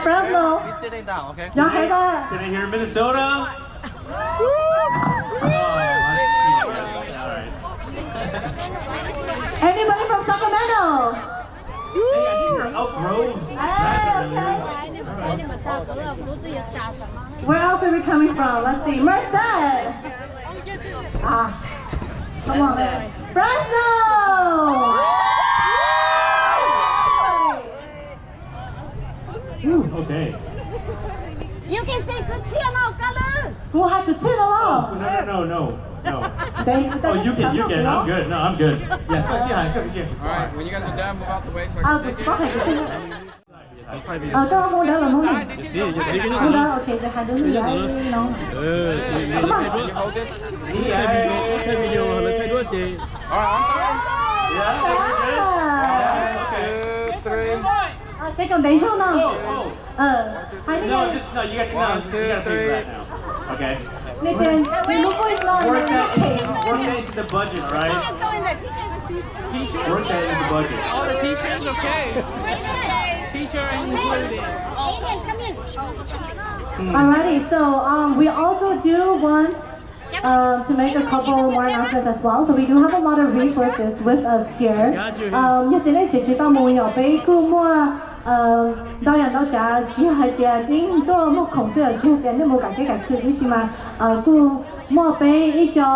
Fresno. He's sitting down, okay? Y'all heard that? Can I hear Minnesota? Oh, that's cute. All right. Anybody from Sacramento? Hey, I think you're Elk Grove. Hey, okay. All right. Where else are we coming from? Let's see. Merced. Ah, come on. Fresno. Ooh, okay. You can say good txiaj no, koj lwm. Kuv hais good txiaj no los? Oh, no, no, no, no, no. Oh, you can, you can. I'm good. No, I'm good. Yeah, koj tsis hais, koj tsis hais. All right, when you guys are done, move out the way so I can take it. Koj mus dawb los mus. Mus dawb, ok, hais dawb no. Come on. Ua, seb koj ntev zog no. Hais li no. Nws tias nws lub voice no nws lub page. Work that into the budget, all right? Work that into the budget. All the teachers, okay. Teacher included. Alrighty, so um, we also do want um, to make a couple more announcements as well. So we do have a lot of resources with us here. Um, yog tias nej tseem tsis tau mus yom, peb kuj muaj um, ntau yam ntau tsav, tsis yog hais tias tib tuaj muag khoom xwb, tsis yog tias nej mus kam kev kam khw, tab sis mas uh, kuj muaj peb ib co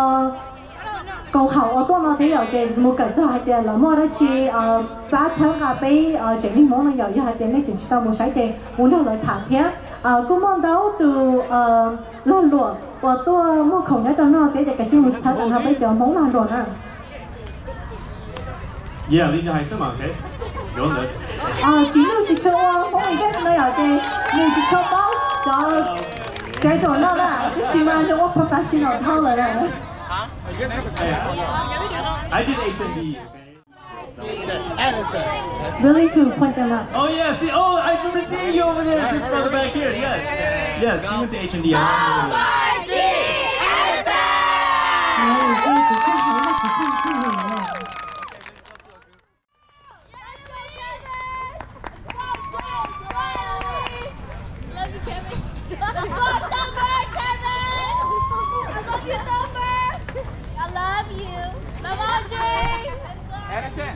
koom haum uas tuaj no thiab yom, ces mus kawm txog hais tias lawv muaj dab tsi uh, pab txhawb nqa peb uh, tsev neeg Hmoob no yom, yog hais tias nej tseem tsis tau mus saib ces mus nrog lawv tham thiab. Uh, kuj muaj ntau tus uh, lag luam uas tuaj muag khoom nyob rau no thiab ces kav tsij mus txhawb tau nrog peb cov Hmoob lag luam na. Yeah, li no hais xwb mas, ok. Tsis yog tsis tshua ua Hmoob Engage no yom, ces nws tsis tshua paub cov schedule no na, tab sis mas nws ua professional dhau lawm na. I did H M D, okay? Addison. Willing to point them out. Oh, yeah, see, oh, I remember seeing you over there, this brother back here, yes. Yes, he went to H M D. Love you, Kevin. I love you, Kevin. I love you, Summer. I love you. Love Audrey. Addison.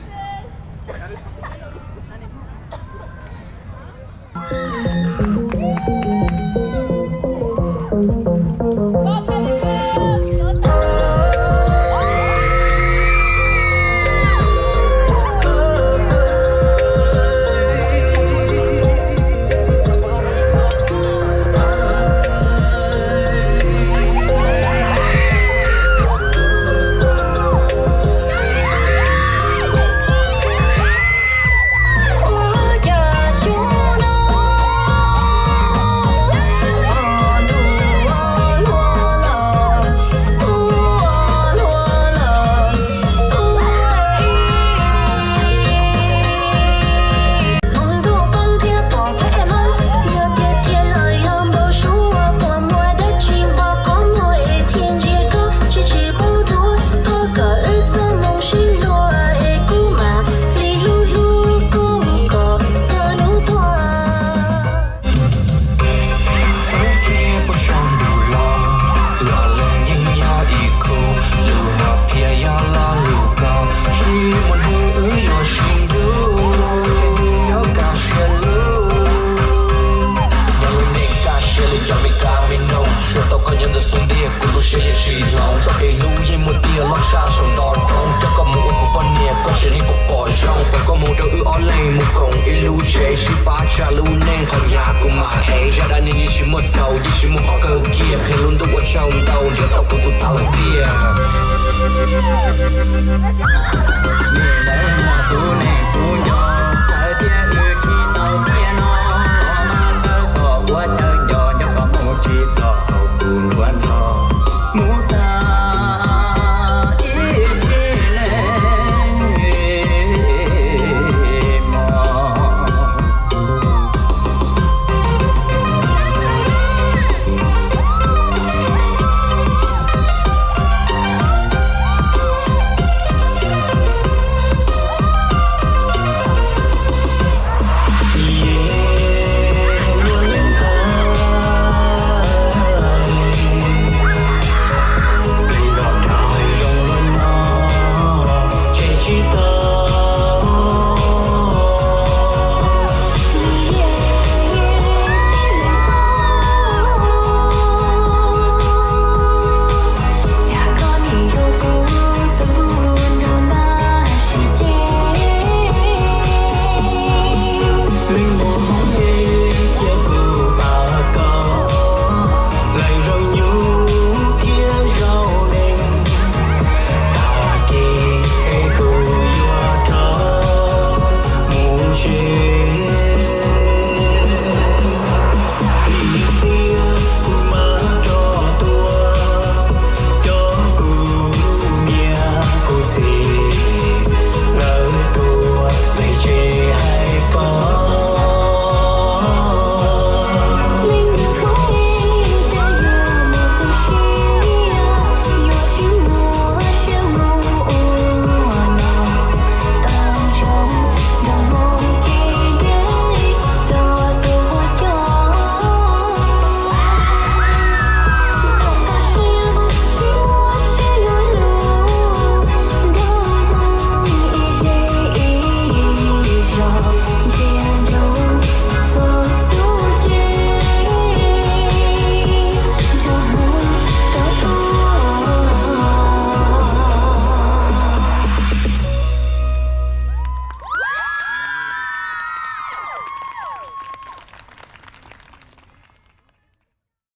Suav tau koj nyob ntawm xub ntiag, kuv tu siab yeej tsis hloov. Txoj kev hlub yeej muaj tiag, loj sab saum ntoo roob. Coj koj mus ua kuv poj niam, koj tsev neeg puas pom zoo. Foom koob hmoov rau wb ob leeg mus koom ib lub tsev, sib pab tsa lub neej, qhov hnyav kuv mam ev. Zaj dab neeg yeej tsis muaj xaus, yeej tsis muaj qhov kawg kiag, qhia lub ntuj ua tsaug ntau, nrhiav tau kuv tus tav lawm tiag.